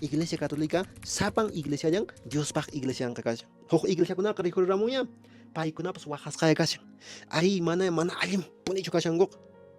Iglesia Católica sapan iglesiallan Diospaq iglesianqa kashan. Huk iglesiakunaqa rikhuriramunña, paykunapas waqasqaya kashan. Arí, mana mana allinpunichu kashankuqa.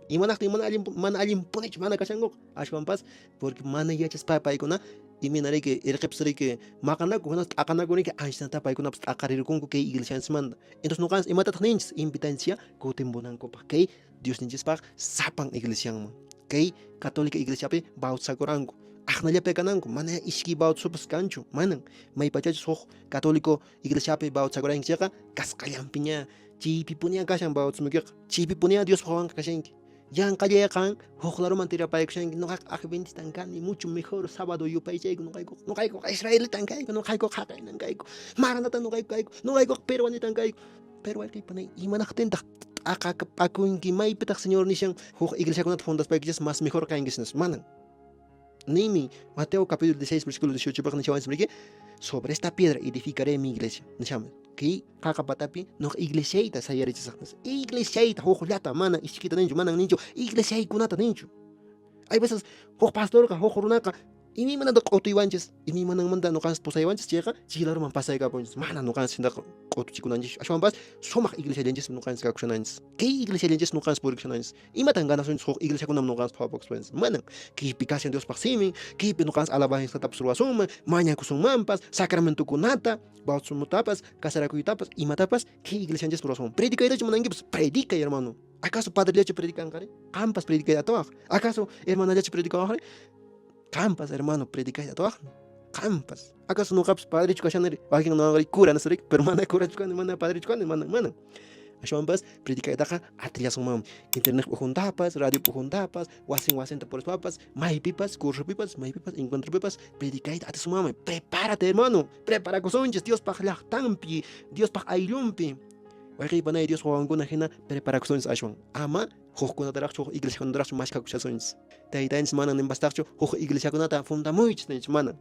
Imanaqtin mana allin mana allinpunichu mana kashankuqa. Ashwanpas porque mana yachaspa paykuna imayna riki irqipas riki maqanaku hinaspa t'aqanaku riki anchanata paykunapas t'aqarirukunku kay iglesianchismanta. Entonces ñuqanchis imatataq ninchis? Invitanchisyá kutimpunankupaq kay Diosninchispaq sapan iglesianman. Kay católica iglesiapi bautizakuranku. Aqnallapi kananku, mana iskay bautizopas kanchu, manan. Maypachachus huk católico iglesiapi bautizakuranki chayqa, kasqallanpiña chaypipuña kashan bautismoykiqa. Chaypipuña Diospaq wawanqa kashanki. Yanqallay qan huk laruman tirapaykushanki, noqaqa adventistan kani, mucho mejor sábado yupaychayku noqaykuqa. Noqaykuqa israelitan kayku, noqaykuqa haqaynan kayku, maranatan noqayku kayku, noqaykuqa peruanitan kayku. Pero wayqey panay, imanaqtintaq t'aqapakunki? Maypitaq Señor nishan huk iglesiakunata fundaspaykichis más mejor kankichis nispa? Manan. Ninmi Mateo capítulo 16 versículo 18 paq nishawanchis riki, sobre esta piedra edificaré mi iglesia. Nishami, kay qaqa patapi noqa iglesiayta sayarichisaq nispa. Iglesiayta hukllata mana iskita ninchu, manan ninchu iglesiaykunata ninchu. Hay veces huk pastorqa, huk runaqa imaymanata q'utuywanchis, imaymananmanta noqanchis pusaywanchis chayqa chay laruman pasaykapunchis. Mana noqanchis hinaqa q'utuchikunanchis. Ashwanpas sumaq iglesiallanchis noqanchis kakushananchis. Kay iglesiallanchis noqanchis purikushananchis. Imatan ganasunchis huk iglesiakunam noqanchis phawapakuspanchis? Manan. Kaypi kashan Diospaq simin, kaypi noqanchis alabanzatapas ruwasunman, mañakusunmanpas, sacramentokunata, bautismotapas, casarakuytapas, imatapas kay iglesianchispi ruwasunman. Predicaytachu munankipas? Predicay, hermano. ¿Acaso padrellachu predicanqari? Qampas predicayta atuwaq. ¿Acaso hermanallachu predicawaqri? Qampas, hermano, predicayta atuwaqmi. Qampas. ¿Acaso noqapas padrechu kashaniri? Wakin noqari cura nispa, pero mana curachu kani, mana padrechu kani, mana, mana. Ashwanpas predicaytaqa atillasunmanmi. Internet p'ujuntapas, radio p'ujuntapas, wasin wasinta purispapas, maypipas, cursopipas, maypipas, encuentropipas predicayta atisunmanmi. Prepárate, hermano. Preparakusunchis Diospaq llaqtanpi, Diospaq ayllunpi. Wayqey panay Dios wawankuna hina preparakusunchis ashwan. Ama hukkunataraqchu, huk iglesiakunataraqchu mashkakushasunchis. Taytanchis mana ninpastaqchu huk iglesiakunata fundamuychis ninchis, mana.